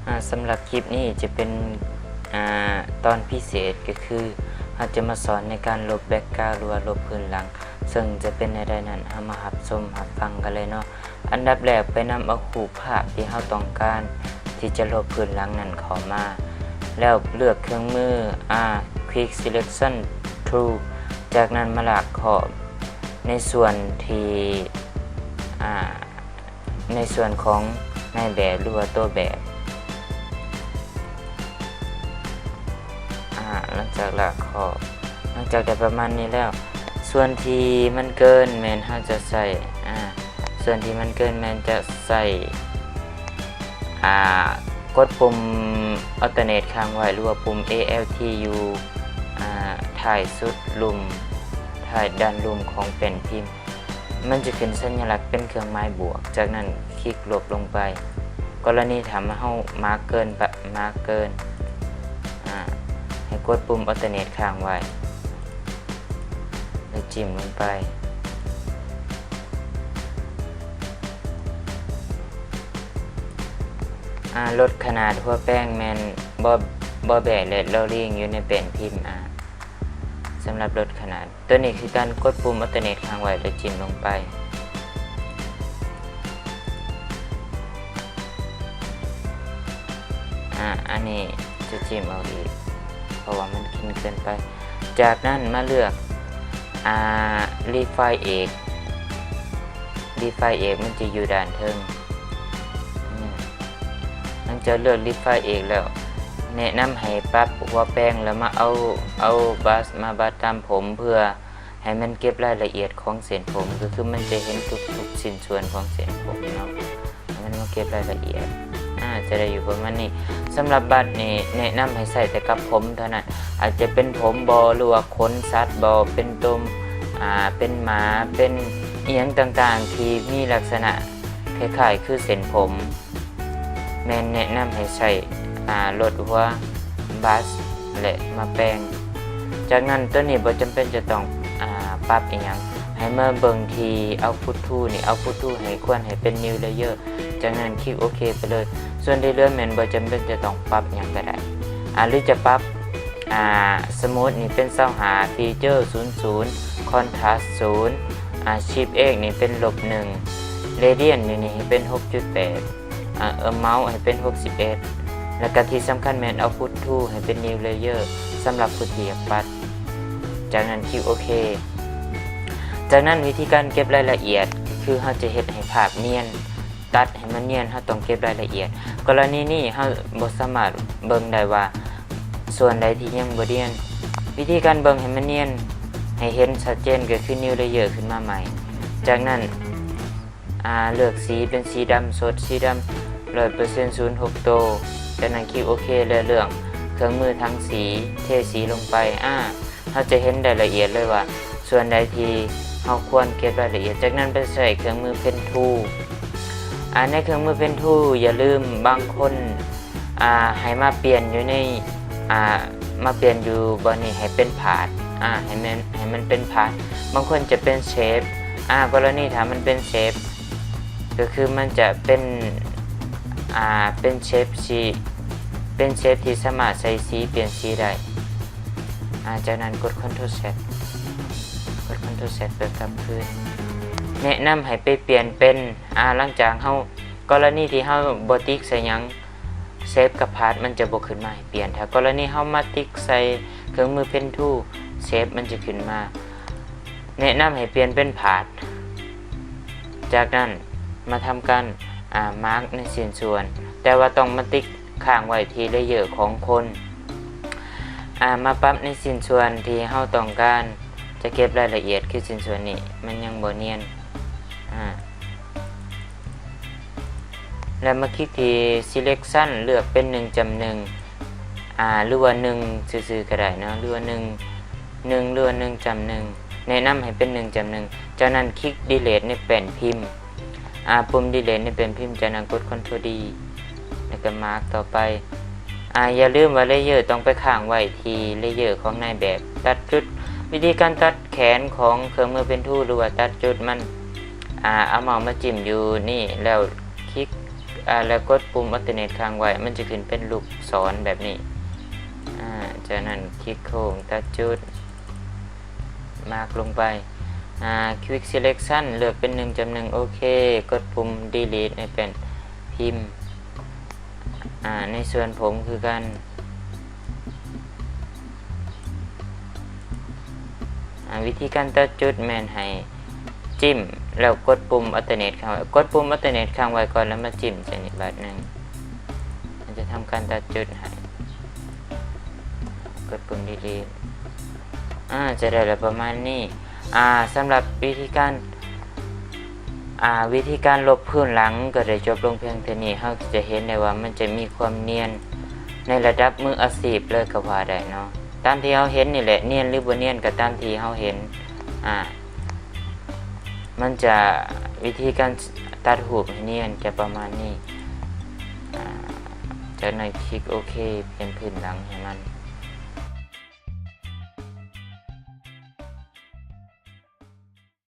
ອາ ສຳລັບຄລິບນີ້ຈະເປັນ ອາ ຕອນພິເສດ ກໍຄືເຮົາຈະມາສອນໃນການລົບແບັກກຣາວ ຫຼືວ່າລົບພື້ນຫຼັງ ເຊິ່ງຈະເປັນແນວໃດນັ້ນ ເຮົາມາຮັບຊົມຮັບຟັງກັນເລີຍເນາະ. ອັນດັບແລກໄປນຳເອົາຮູບພາບທີ່ເຮົາຕ້ອງການທີ່ຈະລົບພື້ນຫຼັງນັ້ນເຂົ້າມາ ແລ້ວເລືອກເຄື່ອງມື ອາ Quick Selection Tool ຈາກນັ້ນມາລາກຂອບໃນສ່ວນທີ່ ອາ ໃນສ່ວນຂອງນາຍແບບ ຫຼືວ່າຕົວແບບ ອາ ຫຼັງຈາກລາກຂອບ ຫຼັງຈາກໄດ້ປະມານນີ້ແລ້ວ ສ່ວນທີ່ມັນເກີນແມ່ນເຮົາຈະໃຊ້ ອາ ສ່ວນທີ່ມັນເກີນແມ່ນຈະໃຊ້ ອາ ກົດປຸ່ມ Alternate ຄ້າງໄວ້ ຫຼືວ່າປຸ່ມ Alt ຢູ່ ອາ ທ້າຍສຸດລຸ່ມ ທ້າຍດ້ານລຸ່ມຂອງແປ້ນພິມ. ມັນຈະຂຶ້ນສັນຍະລັກເປັນເຄື່ອງໝາຍບວກ, ຈາກນັ້ນຄລິກລົບລົງໄປ. ກໍລະນີຖ້າເຮົາມາກເກີນ ມາກເກີນ ອາ ໃຫ້ກົດປຸ່ມ Alternate ຄ້າງໄວ້ ແລ້ວຈິ້ມລົງໄປ. ອາ ລົດຂະໜາດຫົວແປ້ງແມ່ນ ບໍ່ ບໍ່ແບ ແລະ ລໍລີງ ຢູ່ໃນແປ້ນພິມ ອາ ສຳລັບລົດຂະໜາດ. ຕົວນີ້ຄືການກົດປຸ່ມ Alternate ຄ້າງໄວ້ ແລ້ວຈິ້ມລົງໄປ. ອາ ອັນນີ້ຈະຈິ້ມອອກອີກ ເພາະວ່າມັນເຄັງເກີນໄປ. ຈາກນັ້ນມາເລືອກ ອາ Refine Edge. Refine Edge ມັນຈະຢູ່ດ້ານເທິງ. ອືມ ຫຼັງຈາກເລືອກ Refine Edge ແລ້ວ ແນະນຳໃຫ້ປັບຫົວແປ້ງ ແລ້ວມາເອົາ ເອົາ Brush ມາບັດຕາມຜົມ ເພື່ອໃຫ້ມັນເກັບລາຍລະອຽດຂອງເສັ້ນຜົມ ກໍຄືມັນຈະເຫັນທຸກໆຊິ້ນສ່ວນຂອງເສັ້ນຜົມເນາະ. ໃຫ້ມັນມາເກັບລາຍລະອຽດ ອາ ຈະໄດ້ຢູ່ປະມານນີ້. ສຳລັບບັດນີ້ແນະນຳໃຫ້ໃຊ້ແຕ່ກັບຜົມເທົ່ານັ້ນ ອາດຈະເປັນຜົມບໍ ຫຼືວ່າຂົນສັດບໍ ເປັນຕົວ ອາ ເປັນໝາ ເປັນອີ່ຫຍັງຕ່າງໆທີ່ມີລັກສະນະຄ້າຍໆຄືເສັ້ນຜົມ ແມ່ນແນະນຳໃຫ້ໃຊ້ ອາ ລົດຫົວ Brush ແລະ ມາແປງ. ຈາກນັ້ນຕົວນີ້ບໍ່ຈຳເປັນຈະຕ້ອງ ອາ ປັບອີ່ຫຍັງ ໃຫ້ມາເບິ່ງທີ່ Output Tool ນີ້ Output Tool ໃຫ້ຄວນໃຫ້ເປັນ New Layer. ຈາກນັ້ນຄລິກໂອເຄໄປເລີຍ. ສ່ວນທີ່ເຫຼືອແມ່ນບໍ່ຈຳເປັນຈະຕ້ອງປັບຫຍັງກໍໄດ້ ອາ ຫຼືຈະປັບ ອາ Smooth ນີ້ເປັນຊາວຫ້າ Feather ສູນສູນ Contrast ສູນ ອາ Shape X ນີ້ເປັນລົບໜຶ່ງ Radiance ນີ້ ນີ້ໃຫ້ເປັນຫົກຈຸດແປດ ອາ Amount ໃຫ້ເປັນຫົກສິບເອັດ ແລ້ວກໍທີ່ສຳຄັນແມ່ນ Output Tool ໃຫ້ເປັນ New Layer ສຳລັບຜູ້ທີ່ຢາກປັດ. ຈາກນັ້ນຄລິກໂອເຄ. ຈາກນັ້ນວິທີການເກັບລາຍລະອຽດ ຄືເຮົາຈະເຮັດໃຫ້ພາບນຽນ ຕັດໃຫ້ມັນນຽນ ເຮົາຕ້ອງເກັບລາຍລະອຽດ. ກໍລະນີນີ້ເຮົາບໍ່ສາມາດເບິ່ງໄດ້ວ່າສ່ວນໃດທີ່ຍັງບໍ່ນຽນ. ວິທີການເບິ່ງໃຫ້ມັນນຽນ ໃຫ້ເຫັນຊັດເຈນກໍຄື New Layer ຂຶ້ນມາໃໝ່. ຈາກນັ້ນ ອາ ເລືອກສີເປັນສີດຳສົດ ສີດຳຮ້ອຍເປີເຊັນ ສູນ ຫົກໂຕ. ຈາກນັ້ນຄລິກໂອເຄ ແລ້ວເລືອກເຄື່ອງມືຖັງສີ ເທສີລົງໄປ. ອາ ເຮົາຈະເຫັນລາຍລະອຽດເລີຍວ່າສ່ວນໃດທີ່ເຮົາຄວນເກັບລາຍລະອຽດ. ຈາກນັ້ນໄປໃຊ້ເຄື່ອງມື Pen Tool. ອາ ໃນເຄື່ອງມື Pen Tool ຢ່າລືມ ບາງຄົນ ອາ ໃຫ້ມາປ່ຽນຢູ່ໃນ ອາ ມາປ່ຽນຢູ່ບ່ອນນີ້ໃຫ້ເປັນພາດ ອາ ໃຫ້ມັນ ໃຫ້ມັນເປັນພາດ. ບາງຄົນຈະເປັນເຊບ ອາ ກໍລະນີຖ້າມັນເປັນເຊບ ກໍຄືມັນຈະເປັນ ອາ ເປັນເຊບສີ ເປັນເຊບທີ່ສາມາດໃສ່ສີ ປ່ຽນສີໄດ້. ອາ ຈາກນັ້ນກົດ Ctrl Z ກົດ Ctrl Z ເພື່ອກັບຄືນ. ແນະນຳໃຫ້ໄປປ່ຽນເປັນ ອາ ຫຼັງຈາກເຮົາ ກໍລະນີທີ່ເຮົາບໍ່ຕິກໃສ່ຫຍັງ ເຊບກັບພາດມັນຈະບໍ່ຂຶ້ນມາໃຫ້ປ່ຽນ. ຖ້າກໍລະນີເຮົາມາຕິກໃສ່ເຄື່ອງມື Pen Tool ເຊບມັນຈະຂຶ້ນມາ. ແນະນຳໃຫ້ປ່ຽນເປັນພາດ. ຈາກນັ້ນມາທຳການ ອາ ມາກໃນຊິ້ນສ່ວນ ແຕ່ວ່າຕ້ອງມາຕິກຄ້າງໄວ້ທີ່ Layer ຂອງຄົນ ອາ ມາປັບໃນຊິ້ນສ່ວນທີ່ເຮົາຕ້ອງການຈະເກັບລາຍລະອຽດ ຄືຊິ້ນສ່ວນນີ້ ມັນຍັງບໍ່ນຽນ ອາ ແລ້ວມາຄລິກທີ່ Selection ເລືອກເປັນ ໜຶ່ງຈຸດໜຶ່ງ ອາ ຫຼືວ່າ ໜຶ່ງ ຊື່ໆກໍໄດ້ເນາະ ຫຼືວ່າ ໜຶ່ງ ໜຶ່ງ ຫຼືວ່າ ໜຶ່ງຈຸດໜຶ່ງ ແນະນຳໃຫ້ເປັນ ໜຶ່ງຈຸດໜຶ່ງ. ຈາກນັ້ນຄລິກ Delete ໃນແປ້ນພິມ ອາ ປຸ່ມ Delete ໃນແປ້ນພິມ. ຈາກນັ້ນກົດ Ctrl D ແລ້ວກໍມາກຕໍ່ໄປ. ອາ ຢ່າລືມວ່າ Layer ຕ້ອງໄປຄ້າງໄວ້ທີ່ Layer ຂອງນາຍແບບ. ຕັດຈຸດ ວິທີການຕັດແຂນຂອງເຄື່ອງມື Pen Tool ຫຼືວ່າຕັດຈຸດມັນ ອາ ເອົາເມົາສ໌ມາຈິ້ມຢູ່ນີ້ ແລ້ວຄລິກ ອາ ແລ້ວກົດປຸ່ມ Alternate ຄ້າງໄວ້ ມັນຈະຂຶ້ນເປັນລູກສອນແບບນີ້. ອາ ຈາກນັ້ນຄລິກໂຄ້ງຕັດຈຸດ ມາກລົງໄປ. ອາ Quick Selection ເລືອກເປັນ ໜຶ່ງຈຸດໜຶ່ງ ໂອເຄ ກົດປຸ່ມ Delete ໃຫ້ແປ້ນພິມ. ອາ ໃນສ່ວນຜົມຄືກັນ. ອາ ວິທີການຕັດຈຸດແມ່ນໃຫ້ຈິ້ມ ແລ້ວກົດປຸ່ມ Alternate ຄ້າງໄວ້, ກົດປຸ່ມ Alternate ຄ້າງໄວ້ກ່ອນ ແລ້ວມາຈິ້ມໃສ່ນີ້ບາດໜຶ່ງ. ມັນຈະທຳການຕັດຈຸດໃຫ້. ກົດປຸ່ມ Delete. ອາ ຈະໄດ້ແລ້ວປະມານນີ້. ອາ ສຳລັບວິທີການ ອາ ວິທີການລົບພື້ນຫຼັງກໍໄດ້ຈົບລົງພຽງເທົ່ານີ້. ເຮົາຈະເຫັນໄດ້ວ່າມັນຈະມີຄວາມນຽນໃນລະດັບມືອາຊີບເລີຍກໍວ່າໄດ້ເນາະ. ຕາມທີ່ເຮົາເຫັນນີ້ແຫຼະ, ນຽນຫຼືບໍ່ນຽນກໍຕາມທີ່ເຮົາເຫັນ. ອາ ມັນຈະ ວິທີການຕັດຮູບໃຫ້ນຽນຈະປະມານນີ້. ອາ ຈາກນັ້ນຄລິກໂອເຄ ປ່ຽນພື້ນຫຼັງໃຫ້ມັນ.